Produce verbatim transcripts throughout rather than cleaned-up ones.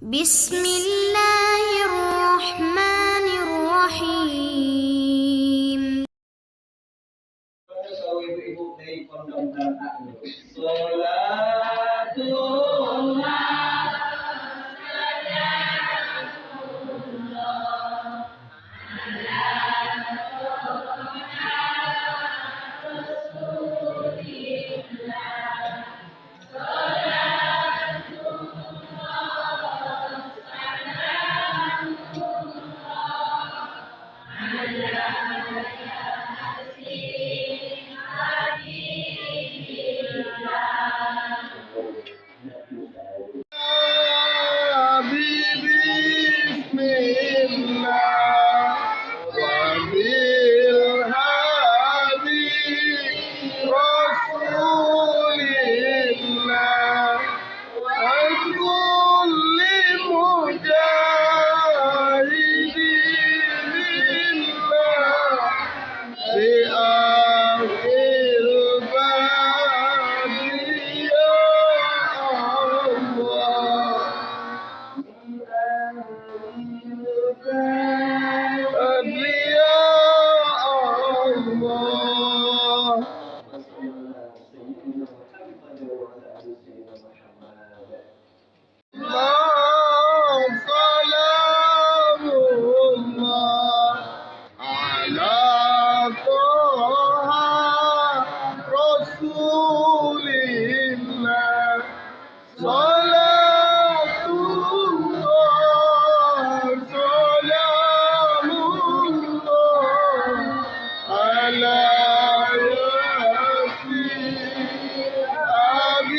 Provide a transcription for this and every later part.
Bismillahirrahmanirrahim. Ibu-ibu dari Pondok Darah, Salatullah. بسم الله وبالهادي رسول الله وكل مجاهد في الله بأخي الباب يا الله. Salamullah ala Toha Rasulillah. Salatullah, salamullah, ala Yasin Habibillah.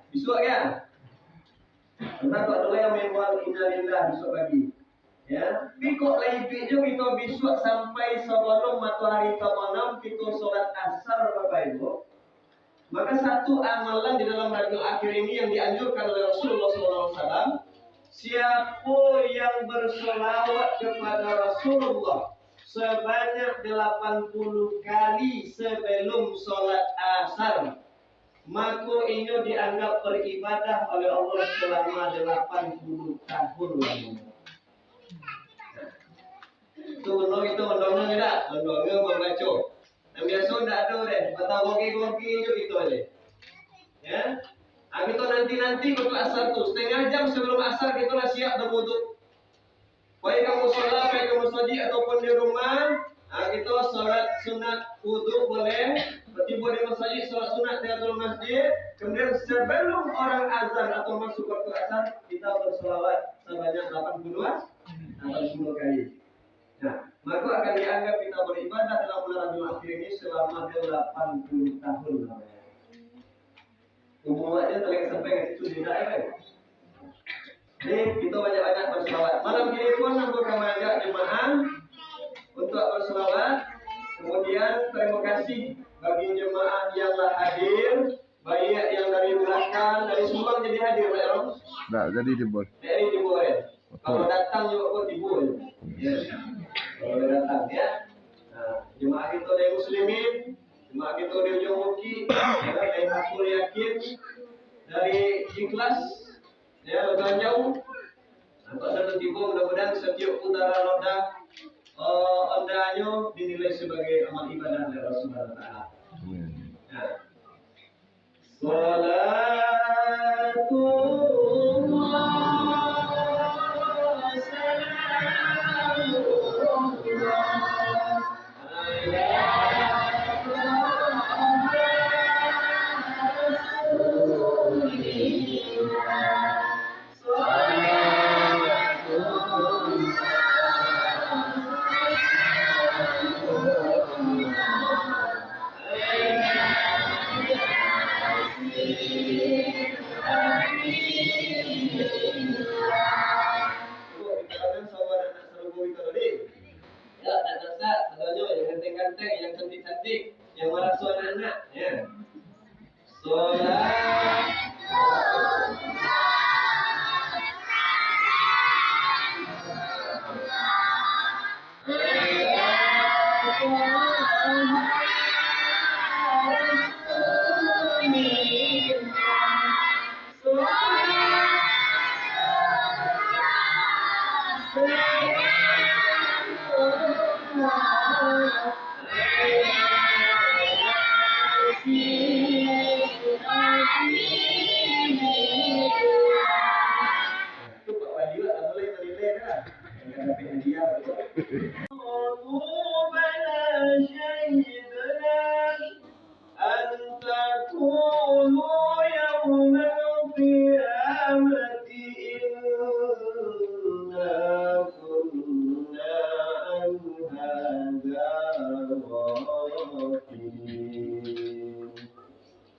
Bisuak, ya? Karena tak ada yang memang innalillah bisuak pagi. Ya, tapi kok lai iduik jo kito bisuak sampai sabalum matoari tabanam, kito solat asar, Bapak Ibu. Maka satu amalan di dalam Rabiul Akhir ini yang dianjurkan oleh Rasulullah sallallahu alaihi wasallam, siapo yang bersolawat kepada Rasulullah sebanyak delapan puluh kali sebelum solat asar, mako inyo dianggap beribadah oleh Allah selama delapan puluh tahun lamanya. Tu benar kito mandonga indak? Mandonga, mambaco. Nan biaso indak ado deh, batau goge-goge jo kito deh. Ya. Ah, kito nanti-nanti waktu asar tu, setengah jam sebelum asar kito lah siap berwuduk. Pai ka musola, pai ka masajik ataupun di rumah, ah, kito solat sunat wuduk boleh. Tibo di masajik, solat sunat tahiyatul masjid. Kemudian sebelum orang azan atau masuk waktu asar, kita bersolawat sebanyak delapan puluh, delapan puluh kali. Nah, maka akan dianggap kita beribadah dalam bulan Rabiul Akhir ini selama delapan puluh tahun lamanya. Umur awak je tak sampai ka situ juga, ya kan? Jadi, kita banyak-banyak berselawat. Malam ini pun, ambo ka mengajak jemaah untuk berselawat. Kemudian, terima kasih bagi jemaah yang lah hadir, baik yang dari belakang, dari Subang jadi hadir, Pak Rom? Tak jadi timbul. Jadi timbul, ya? Betul. Kalau datang juga kok timbul, ya? Ya. Kalau datang, ya. Nah, jemaah kita dari Muslimin, jemaah kita dari Ujung Bukit, ya, dari Hakul Yakin, dari Ikhlas, ya, Lotong Jauh. Nampak satu timbul, mudah-mudahan setiap putaran roda, eh, ondanyo dinilai sebagai amal ibadah dari Allah Subhanahu wa Taala. Amin. Nah. Salatullah, salamullah, ala Rasulillah. Ya, nak masak, sadonyo yang ganteng-ganteng, yang cantik-cantik, yang maraso anak-anak, ya.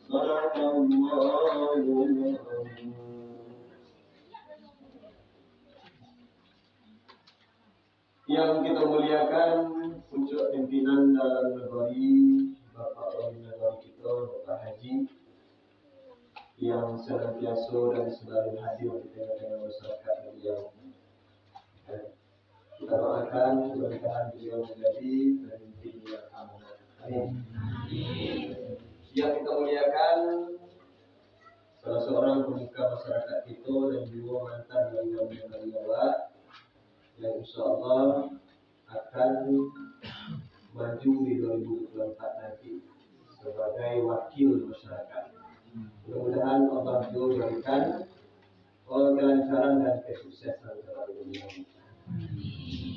Sadaqallahul Azim. Yang kita muliakan, puncak pimpinan dalam nagari, Bapak Wali Nagari kita, Bapak Haji, yang senantiasa dan selalu hadir di tengah-tengah masyarakat beliau. Kita doakan mudah-mudahan beliau menjadi pemimpin yang amanah. Amin. Yang kita muliakan, salah seorang pemuka masyarakat kita dan juga mantan dari awak, yang insya Allah akan maju di dua ribu dua puluh empat nanti sebagai wakil masyarakat. Mudah-mudahan Allah juga berikan, oh, kelancaran dan kesuksesan kepada beliau.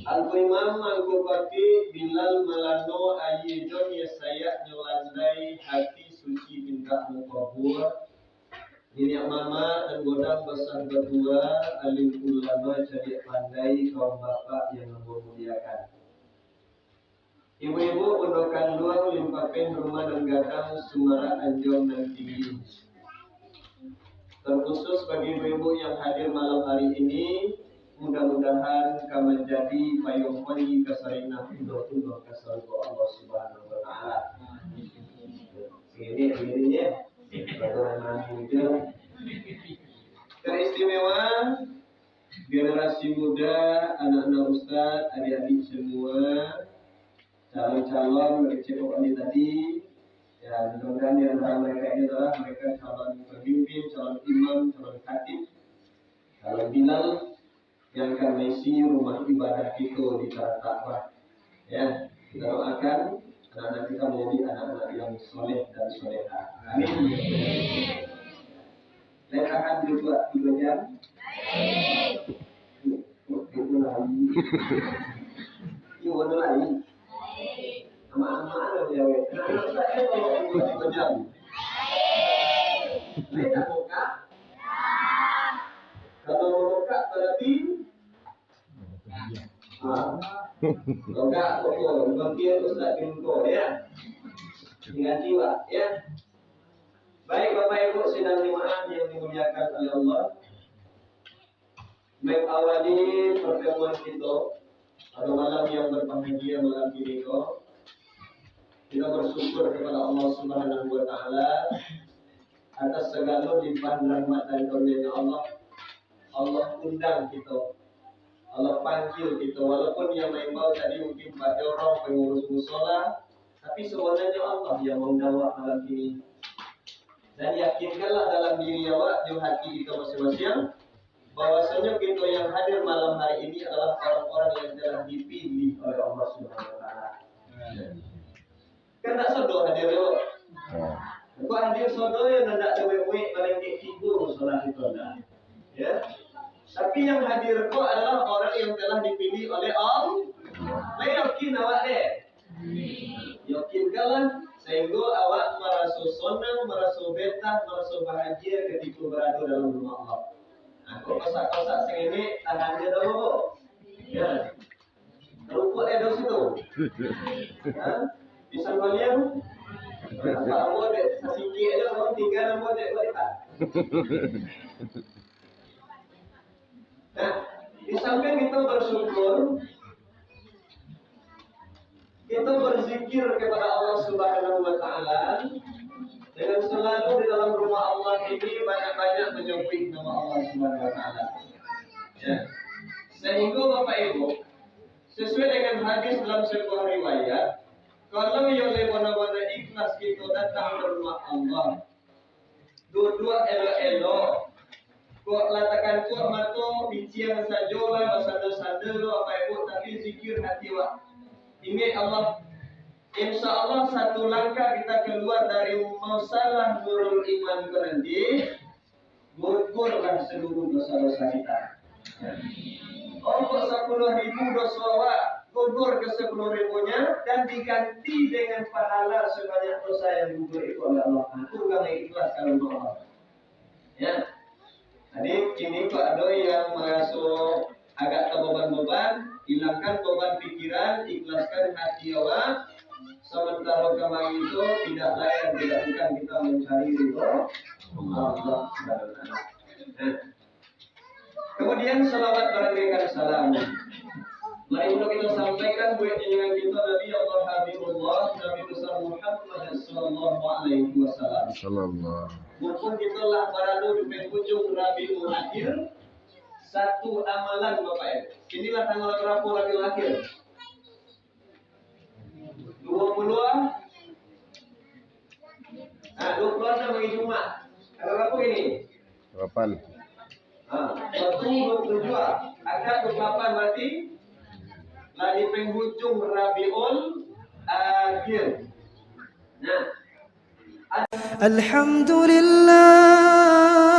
Angku Imam, Angku Patik, Bilal Malano, Ayi Jon, ya sayak nyo landai, hati suci pintak mukabur, niniak mamak nan godang basah batua, alim ulama cadiak pandai, kaum bapak yang ambo muliakan. Ibu-ibu, bundo kanduang, limpapeh rumah nan gadang, sumarak anjuang nan tinggi. Terkhusus bagi ibu-ibu yang hadir malam hari ini, mudah-mudahan ka manjadi payuang panji ka Sarinah, unduang-unduang ka sarugo Allah Subhanahu wa Ta'ala. Sini, sini, ya. Bagaimana juga? Teristimewa, generasi muda, anak-anak ustaz, adik-adik semua, calon-calon, dari cek Bapak ni tadi, ya, mudah-mudahan di antara mereka ini adalah mereka calon pemimpin, calon imam, calon khatib, calon bilal yang akan mengisi rumah ibadah kita di Taratak, Pak. Ya, kita doakan anak-anak kita menjadi anak-anak yang soleh dan soleha. Amin. Boleh tahan dulu, Pak, tiga jam? Itu lagi. Itu mana lagi? Amak-amak ada jawab. Nah, kalau tak, eh, kalau tiga jam. Boleh tak buka? Kalau buka berarti, ah, buka pokok. Berarti Ustaz Jungko, ya. Diganti, Pak, ya. Baik, Bapak Ibu sidang jemaah yang dimuliakan oleh Allah. Mengawali pertemuan kita pada malam yang berbahagia malam ini ko, kita bersyukur kepada Allah Subhanahu wa Ta'ala atas segala limpahan rahmat dan karunia Allah. Allah undang kita, Allah panggil kita, walaupun yang maimbau tadi mungkin Pak Jorong, pengurus musola, tapi sebenarnya Allah yang mengundang awak malam ini. Dan yakinkanlah dalam diri awak, di hati kita masing-masing, bahwasanya kita yang hadir malam hari ini adalah orang-orang yang telah dipilih oleh Allah Subhanahu wa Ta'ala. Kan tak sodoh hadir tu. Kok hadir sodoh yang nak tak muek-muek, paling kek tigo salah kita dah. Ya. Tapi yang hadir tu adalah orang yang telah dipilih oleh Allah. Lah yakin awak deh. Yakinkanlah, sehingga awak maraso sonang, maraso betah, maraso bahagia ketika berada dalam rumah Allah. Nah, kok kosak-kosak sangini, tahan je dulu, Bu. Ya. Rumput eh, dosi tu. Ha? Bisa balian? Apa ambo dek sasikik aja, ambo tinggal ambo dek balian. Nah, di samping kita bersyukur, kita berzikir kepada Allah Subhanahu wa Ta'ala dengan selalu di dalam rumah Allah ini banyak-banyak menyebut nama Allah Subhanahu wa Ta'ala. Ya. Sehingga Bapak Ibu, sesuai dengan hadis dalam sebuah riwayat, kalau yo lai bana-bana ikhlas kita datang ke rumah Allah, duduak elok-elok, kok lah takantuak mato, piciang sajo lah, basanda-sanda lo, Bapak Ibu, tapi zikir hati awak. Ingat Allah, insya Allah satu langkah kita keluar dari masalah nurul iman ko nanti, gugurlah seluruh dosa-dosa kita. Ongkos sapuluah ribu doso awak, gugur ka sapuluah ribunya, dan diganti dengan pahala sebanyak dosa yang gugur itu oleh Allah. Nah, itu urang yang ikhlas kalau Allah. Ya. Jadi, kini kok ada yang maraso agak tababan-baban, hilangkan beban pikiran, ikhlaskan hati awak, Sementara kamari tu tidak lain tidak bukan kita mencari ridho Allah Subhanahu wa Taala. Nah, kemudian salawat barangkaikan salam. Mari kita sampaikan buat junjungan kita Nabi Allah Habibullah Nabi besar Muhammad sallallahu alaihi wasallam. Sallallahu. Mumpung kita lah barada di penghujung Rabiul Akhir, satu amalan Bapak Ibu. Inilah tanggal berapa Rabiul Akhir? Dua puluh ah. Nah, dua puluh enam hari Jumat. Tanggal berapa ini? Delapan. Ha, Sabtu dua puluh tujuh, Ahad dua puluh lapan berarti lah di penghujung Rabiul Akhir. Nah, Alhamdulillah.